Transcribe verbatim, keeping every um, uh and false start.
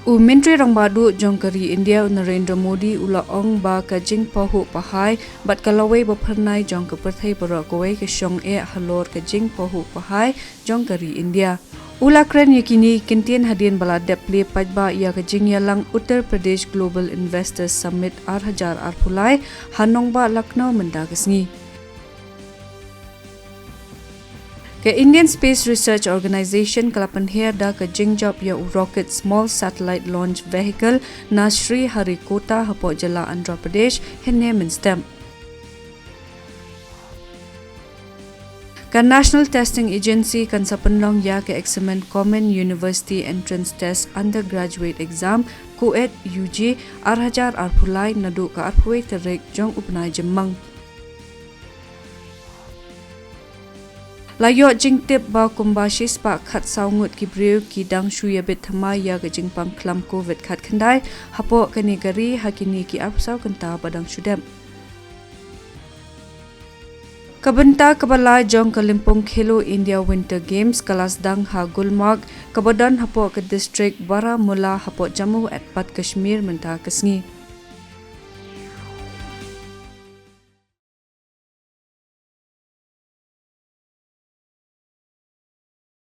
U Myntri Rangbah Duh jong ka ri India u Narendra Modi u la ong ba ka jingpahuh pahai bad ka lawei ba phyrnai jong ka pyrthei baroh kawei ka shong eh halor ka jingpahuh pahai jong ka ri India. U la kren ïa kine ki kyntien hadien ba la dep plie paidbah ïa ka jingïalang Uttar Pradesh Global Investors Summit ar hajar arphew lai ha nongbah Lucknow mynta ka sngi. Ka Indian Space Research Organisation ka la pynher da ka jingjop ïa u rocket Small Satellite Launch Vehicle na Sriharikota hapoh jylla Andhra Pradesh hynne mynstep. Ka National Testing Agency kan sa pynlong ïa ka eksamin Common University Entrance Test Undergraduate Exam, COET U G, ar hajar arphew lai naduh ka arphew wei tarik jong u bnai Jymmang. La ïoh jingtip ba kumba shispah khatsaw ngut ki briew ki dang shu ïabit thymmai ïa ka jingpang khlam Covid khatkhyndai hapoh kane ka ri ha kine ki arphew saw kynta ba dang shu dep. Ka bynta kaba lai jong ka lympung Khelo India Winter Games ka la sdang ha Gulmarg kaba don hapoh ka district Baramulla hapoh Jammu and Kashmir mynta ka sngi.